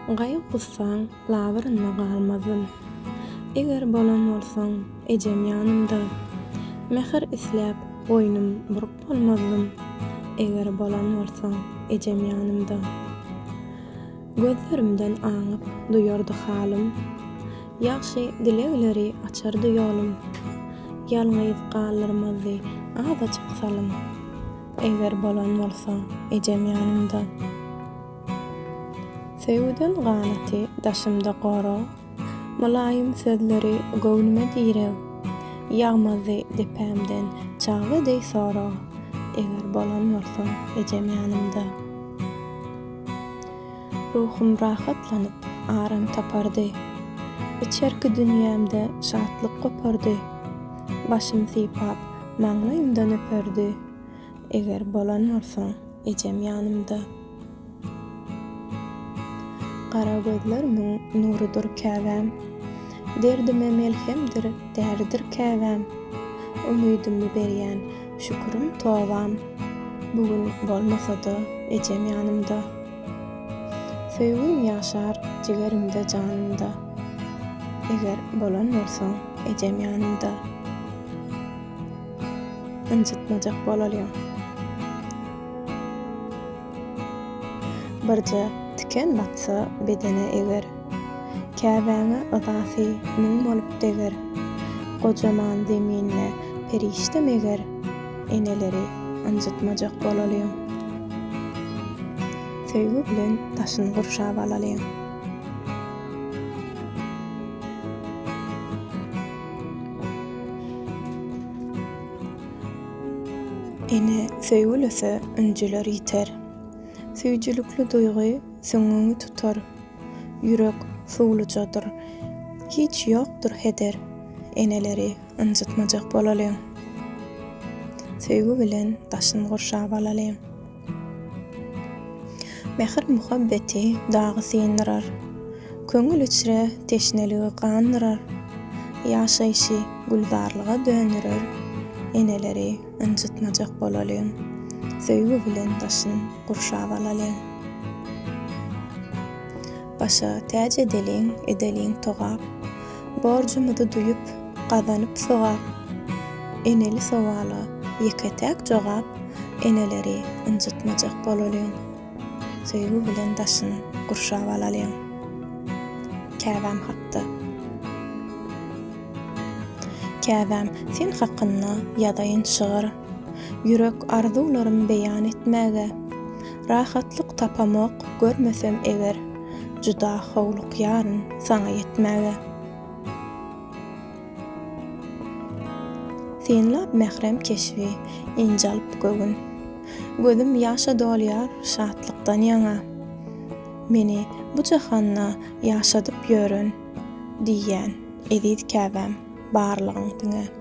Gaýgy-gussaň labyrynda galmazdym. Eger bolan bolsaň ejem ýanymda. Mähir isläp boýnum burup bolmazdym. Eger bolan bolsaň ejem ýanymda. Gözlerimden aňyp duýardy halym. Ýagşy dilegleri açardy ýolum. Ýalňyz galdyrmazdy azajyk salym. Eger bolan bolsa ejem ýanymda. Söýgüden ganaty daşymda gorag, Mylaýym sözleri göwnüme direg. Ýagmazdy depämden çagba deý sorag, Eger bolan bolsa ejem ýanymda. Ruhum rahatlanyp, aram tapardy. Içerki dünýämde şatlyk gopardy. Başym sypap, maňlaýymdan öperdi. Eger bolan bolsaň ejem ýanymda. Gara gözlermiň nurudyr käbäm. Derdime melhemdir, däridir käbäm. Umydymmy berýän şükürim tobam. Bu gün bolmasa-da ejem ýanymda. Söýgim ýaşar jigerimde janymda. Eger bolan bolsaň ejem ýanymda. Ynjytmajak bolalyň. Birje tiken batsa bedene eger, Käbäňe yzasy müň bolup deger. Gojaman zeminde perişde meger, Eneleri ynjytmajak bolalyň. Söýgi bilen daşyn gurşap alalyň. Ene söýgülese ünjüler ýiter. Süýjülikli duýgy süňňüňi tutar. Ýürek suwlujadyr, hiç ýokdur heder. Eneleri ynjytmajak bolalyň. Söýgi bilen daşyn gurşap alalyň. Mähir-muhabbeti dagy syndyrar, Köňül içre teşneligi gandyrar, Ýaşaýşy gülzarlyga döndürer, Eneleri ynjytmajak bolalyň, Söýgi bilen daşyn gurşap alalyň. Başa täç edeliň, edeliň togap, Borjumyzy duýup, gazanyp sogap, Eneli sowala ýeke-täk jogap, Eneleri ynjytmajak bolalyň, Söýgi bilen daşyn gurşap alalyň. Käbäm hakda. Käbäm, sen hakynda ýazaýyn şygyr, Ýürek arzuwlarym beýan etmäge. Rahatlyk tapamok görmesem eger, Juda howlukýaryn saňa ýetmäge. Synlap mährem keşbi, ynjalyp göwün. Gözüm ýaşa dolýar şatlykdan ýaňa. Meni bu jahanda ýaşadyp ýören, Diýýän, eziz käbäm, barlygyň diňe.